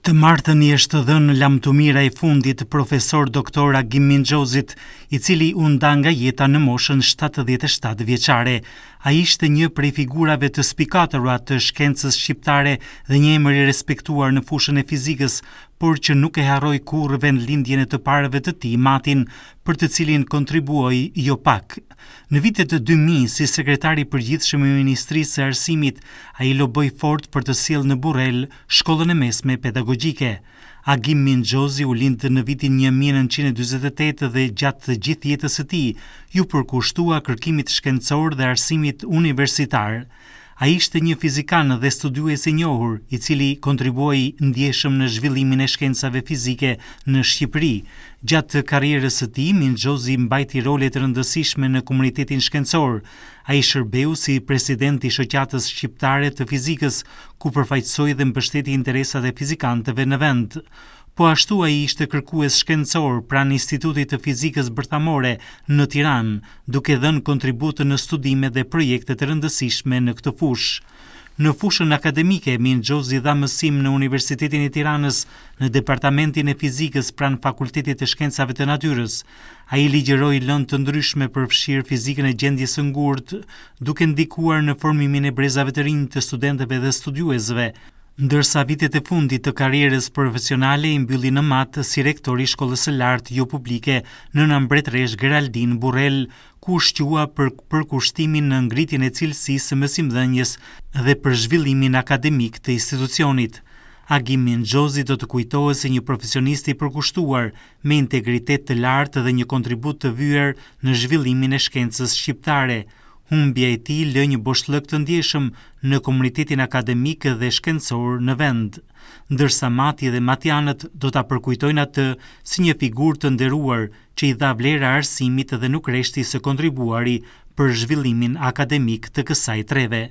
Të martën i është dhënë lamtumira e fundit profesor doktor Agim Minxhozit, i cili u nda nga jeta në moshën 77 vjeçare. Ai ishte një prej figurave të spikatura të shkencës shqiptare dhe një emër i respektuar në fushën e fizikës, por që nuk e harroi kurrë vendlindjen e të parëve të tij, Matin, për të cilin kontribuoi jo pak. Në vitet 2000, si sekretar i përgjithshëm i Ministrisë së Arsimit, ai loboi fort për të sjellë në Burrel shkollën e mesme pedagogjike. Agim Minxhozi u lind në vitin 1948 dhe gjatë të gjithë jetës së tij iu përkushtua kërkimit shkencor dhe arsimit universitar. Ai ishte një fizikan dhe studiues i njohur, i cili kontribuoi ndjeshëm në zhvillimin e shkencave fizike në Shqipëri. Gjatë karrierës së tij, Minxhozi mbajti role të rëndësishme në komunitetin shkencor. Ai shërbeu si president i Shoqatës Shqiptare të Fizikës, ku përfaqësoi dhe mbështeti interesat e fizikantëve në vend. Po ashtu ai ishte kërkues shkencor pranë Institutit të Fizikës Bërthamore në Tiranë, duke dhënë kontribut në studime dhe projekte të rëndësishme në këtë fushë. Në fushën akademike, Minxhozi dha mësim në Universitetin e Tiranës, në Departamentin e Fizikës pranë Fakultetit të Shkencave të Natyrës. Ai ligjëroi lëndë të ndryshme përfshirë fizikën e gjendjes së ngurtë, duke ndikuar në formimin e brezave të rinj të studentëve dhe studiuesve, ndërsa vitet e fundit të karrierës profesionale i mbylli në Mat si rektor i shkollës së lartë jo publike Nëna Mbretëreshë Geraldinë Burrel, ku u shqua për përkushtimin në ngritjen e cilësisë së mësimdhënies dhe për zhvillimin akademik të institucionit. Agim Minxhozi do të kujtohet si një profesionist i përkushtuar, me integritet të lartë dhe një kontribut të vyer në zhvillimin e shkencës shqiptare. Humbja e tij lë një boshllëk të ndjeshëm në komunitetin akademik dhe shkencor në vend. Ndërsa Mati dhe matjanët do ta përkujtojnë atë si një figurë të nderuar që i dha vlera arsimit dhe nuk reshti së kontribuari për zhvillimin akademik të kësaj treve.